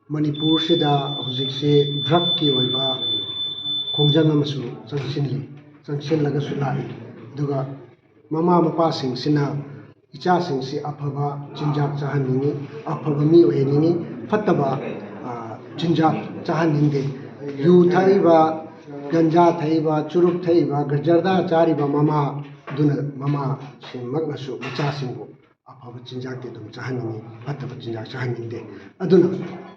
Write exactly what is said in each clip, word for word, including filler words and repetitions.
ꯃꯅꯤꯄꯨꯔꯁꯤꯗ ꯍꯧꯖꯤꯛꯁꯤ ꯗ꯭ꯔꯒꯀꯤ ꯑꯣꯏꯕ ꯈꯣꯡꯖꯪ ꯑꯃꯁꯨ ꯆꯪꯁꯤꯜꯂꯤ, ꯆꯪꯁꯤꯜꯂꯒꯁꯨ ꯂꯥꯛꯏ꯫ ꯑꯗꯨꯒ ꯃꯃꯥ ꯃꯄꯥꯁꯤꯡꯁꯤꯅ ꯏꯆꯥꯁꯤꯡꯁꯤ ꯑꯐꯕ ꯆꯤꯟꯖꯥꯛ ꯆꯥꯍꯟꯅꯤꯡꯉꯤ, ꯑꯐꯕ ꯃꯤ ꯑꯣꯏꯍꯟꯅꯤꯡꯉꯤ, ꯐꯠꯇꯕ, ꯑ, ꯆꯤꯟꯖꯥꯛ ꯆꯥꯍꯟꯅꯤꯡꯗꯦ꯫ ꯌꯨ ꯊꯛꯏꯕ, ꯒꯟꯖꯥ ꯊꯛꯏꯕ, ꯆꯨꯔꯨꯞ ꯊꯛꯏꯕ, ꯖꯔꯗꯥ ꯆꯥꯔꯤꯕ ꯃꯃꯥꯗꯨꯅ, ꯃꯃꯥꯁꯤꯡꯃꯛꯅꯁꯨ ꯃꯆꯥꯁꯤꯡꯕꯨ ꯑꯐꯕ ꯆꯤꯟꯖꯥꯛꯇꯤ ꯑꯗꯨꯝ ꯆꯥꯍꯟꯅꯤꯡꯉꯤ, ꯐꯠꯇꯕ ꯆꯤꯟꯖꯥꯛ ꯆꯥꯍꯟꯅꯤꯡꯗꯦ꯫ ꯑꯗꯨꯅ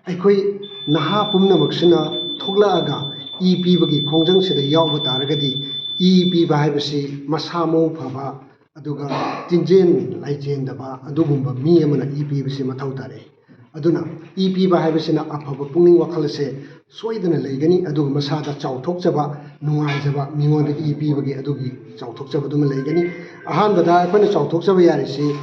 ꯑꯩꯈꯣꯏ ꯅꯍꯥ ꯄꯨꯝꯅꯃꯛꯁꯤꯅ ꯊꯣꯛꯂꯛꯑꯒ ꯏ ꯄꯤꯕꯒꯤ ꯈꯣꯡꯖꯪꯁꯤꯗ ꯌꯥꯎꯕ ꯇꯥꯔꯒꯗꯤ, ꯏ ꯄꯤꯕ ꯍꯥꯏꯕꯁꯤ ꯃꯁꯥ ꯃꯎ ꯐꯕ, ꯑꯗꯨꯒ ꯇꯤꯟꯖꯦꯟ ꯂꯥꯏꯖꯦꯟꯗꯕ ꯑꯗꯨꯒꯨꯝꯕ ꯃꯤ ꯑꯃꯅ ꯏ ꯄꯤꯕꯁꯤ ꯃꯊꯧ ꯇꯥꯔꯛꯏ꯫ ꯑꯗꯨꯅ ꯏ ꯄꯤꯕ ꯍꯥꯏꯕꯁꯤꯅ ꯑꯐꯕ ꯄꯨꯛꯅꯤꯡ ꯋꯥꯈꯜ ꯑꯁꯦ ꯁꯣꯏꯗꯅ ꯂꯩꯒꯅꯤ, ꯑꯗꯨꯒ ꯃꯁꯥꯗ ꯆꯥꯎꯊꯣꯛꯆꯕ, ꯅꯨꯡꯉꯥꯏꯖꯕ, ꯃꯤꯉꯣꯟꯗ ꯏ ꯄꯤꯕꯒꯤ ꯑꯗꯨꯒꯤ ꯆꯥꯎꯊꯣꯛꯆꯕꯗꯨꯃ ꯂꯩꯒꯅꯤ꯫ ꯑꯍꯥꯟꯕꯗ ꯑꯩꯈꯣꯏꯅ ꯆꯥꯎꯊꯣꯛꯆꯕ ꯌꯥꯔꯤꯁꯤ,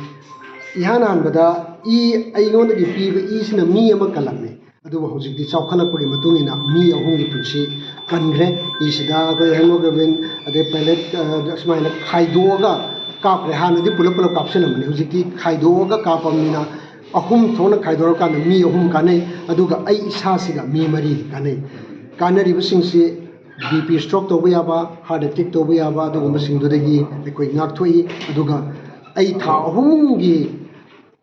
ꯏꯍꯥꯟ ꯍꯥꯟꯕꯗ ꯏ, ꯑꯩꯉꯣꯟꯗꯒꯤ ꯄꯤꯕ ꯏꯁꯤꯅ ꯃꯤ ꯑꯃ ꯀꯜꯂꯝꯃꯤ, ꯑꯗꯨꯕꯨ ꯍꯧꯖꯤꯛꯇꯤ ꯆꯥꯎꯈꯠꯂꯛꯄꯒꯤ ꯃꯇꯨꯡ ꯏꯟꯅ ꯃꯤ ꯑꯍꯨꯝꯒꯤ ꯄꯨꯟꯁꯤ ꯀꯟꯈ꯭ꯔꯦ꯫ ꯏꯁꯤꯗ ꯑꯩꯈꯣꯏ hemoglobin, ꯑꯗꯩ platelet, ꯑ, ꯁꯨꯃꯥꯏꯅ ꯈꯥꯏꯗꯣꯛꯑꯒ ꯀꯥꯞꯈ꯭ꯔꯦ꯫ ꯍꯥꯟꯅꯗꯤ ꯄꯨꯂꯞ ꯄꯨꯂꯞ ꯀꯥꯞꯁꯤꯜꯂꯝꯕꯅꯤ, ꯍꯧꯖꯤꯛꯇꯤ ꯈꯥꯏꯗꯣꯛꯑꯒ ꯀꯥꯞꯄꯕꯅꯤꯅ ꯑꯍꯨꯝ ꯊꯣꯛꯅ ꯈꯥꯏꯗꯣꯔꯀꯥꯟꯗ ꯃꯤ ꯑꯍꯨꯝ ꯀꯥꯟꯅꯩ, ꯑꯗꯨꯒ ꯑꯩ ꯏꯁꯥꯁꯤꯒ ꯃꯤ ꯃꯔꯤ ꯀꯥꯟꯅꯩ꯫ ꯀꯥꯟꯅꯔꯤꯕꯁꯤꯡꯁꯤ B P stroke ꯇꯧꯕ ꯌꯥꯕ, heart attack ꯇꯧꯕ ꯌꯥꯕ, ꯑꯗꯨꯒꯨꯝꯕꯁꯤꯡꯗꯨꯗꯒꯤ ꯑꯩꯈꯣꯏ ꯉꯥꯛꯊꯣꯛꯏ꯫ ꯑꯗꯨꯒ ꯑꯩ ꯊꯥ ꯑꯍꯨꯝꯒꯤ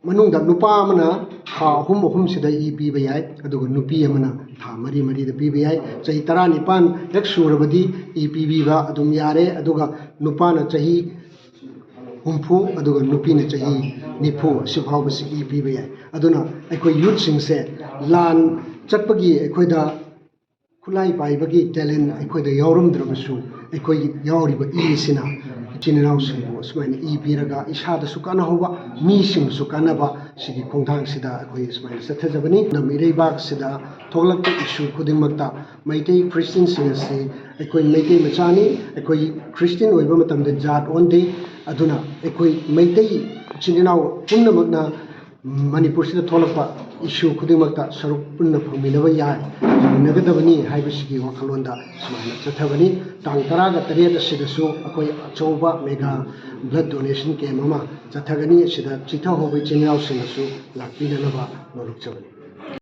ꯃꯅꯨꯡꯗ ꯅꯨꯄꯥ ꯑꯃꯅ ꯊꯥ ꯑꯍꯨꯝ ꯑꯍꯨꯝꯁꯤꯗ ꯏ ꯄꯤꯕ ꯌꯥꯏ, ꯑꯗꯨꯒ ꯅꯨꯄꯤ ꯑꯃꯅ ꯊꯥ ꯃꯔꯤ ꯃꯔꯤꯗ ꯄꯤꯕ ꯌꯥꯏ꯫ ꯆꯍꯤ ꯇꯔꯥꯅꯤꯄꯥꯟ ꯍꯦꯛ ꯁꯨꯔꯕꯗꯤ ꯏ ꯄꯤꯕꯤꯕ ꯑꯗꯨꯝ ꯌꯥꯔꯦ, ꯑꯗꯨꯒ ꯅꯨꯄꯥꯅ ꯆꯍꯤ ꯍꯨꯝꯐꯨ, ꯑꯗꯨꯒ ꯅꯨꯄꯤꯅ ꯆꯍꯤ ꯅꯤꯐꯨ, ꯑꯁꯤ ꯐꯥꯎꯕꯁꯤ ꯏ ꯄꯤꯕ ꯌꯥꯏ꯫ ꯑꯗꯨꯅ ꯑꯩꯈꯣꯏ youthꯁꯤꯡꯁꯦ ꯂꯥꯟ ꯆꯠꯄꯒꯤ ꯑꯩꯈꯣꯏꯗ ꯈꯨꯠꯂꯥꯏ ꯄꯥꯏꯕꯒꯤ talent ꯑꯩꯈꯣꯏꯗ ꯌꯥꯎꯔꯝꯗ꯭ꯔꯕꯁꯨ, ꯑꯩꯈꯣꯏꯒꯤ ꯌꯥꯎꯔꯤꯕ ꯏ ꯑꯁꯤꯅ ꯏꯆꯤꯟ ꯏꯅꯥꯎꯁꯤꯡꯕꯨ ꯑꯁꯨꯃꯥꯏꯅ ꯏ ꯄꯤꯔꯒ ꯏꯁꯥꯗꯁꯨ ꯀꯥꯟꯅꯍꯧꯕ, ꯃꯤꯁꯤꯡꯕꯨꯁꯨ ꯀꯥꯟꯅꯕ, ꯁꯤꯒꯤ ꯈꯣꯡꯊꯥꯡꯁꯤꯗ ꯑꯩꯈꯣꯏ ꯁꯨꯃꯥꯏꯅ ꯆꯠꯊꯖꯕꯅꯤ꯫ ꯂꯝ ꯏꯔꯩꯕꯥꯛꯁꯤꯗ ꯊꯣꯛꯂꯛꯄ issue ꯈꯨꯗꯤꯡꯃꯛꯇ ꯃꯩꯇꯩ Christianꯁꯤꯡ ꯑꯁꯤ ꯑꯩꯈꯣꯏ ꯃꯩꯇꯩ ꯃꯆꯥꯅꯤ꯫ ꯑꯩꯈꯣꯏ Christian ꯑꯣꯏꯕ ꯃꯇꯝꯗ ꯖꯥꯠ ꯑꯣꯟꯗꯦ꯫ ꯑꯗꯨꯅ ꯑꯩꯈꯣꯏ ꯃꯩꯇꯩ ꯏꯆꯤꯟ ꯏꯅꯥꯎ ꯄꯨꯝꯅꯃꯛꯅ ꯃꯅꯤꯄꯨꯔꯁꯤꯗ ꯊꯣꯛꯂꯛꯄ issue ꯈꯨꯗꯤꯡꯃꯛꯇ ꯁꯔꯨꯛ ꯄꯨꯟꯅ ꯐꯪꯃꯤꯟꯅꯕ ꯌꯥꯏ, ꯐꯪꯃꯤꯟꯅꯒꯗꯕꯅꯤ ꯍꯥꯏꯕꯁꯤꯒꯤ ꯋꯥꯈꯜꯂꯣꯟꯗ ꯁꯨꯃꯥꯏꯅ ꯆꯠꯊꯕꯅꯤ꯫ ꯇꯥꯡ ꯇꯔꯥꯒ ꯇꯔꯦꯠ ꯑꯁꯤꯗꯁꯨ ꯑꯩꯈꯣꯏ ꯑꯆꯧꯕ mega blood donation camp ꯑꯃ ꯆꯠꯊꯒꯅꯤ꯫ ꯑꯁꯤꯗ ꯆꯤꯊꯍꯧꯕ ꯏꯆꯤꯟ ꯏꯅꯥꯎꯁꯤꯡꯅꯁꯨ ꯂꯥꯛꯄꯤꯅꯅꯕ ꯅꯣꯜꯂꯨꯛꯆꯕꯅꯤ꯫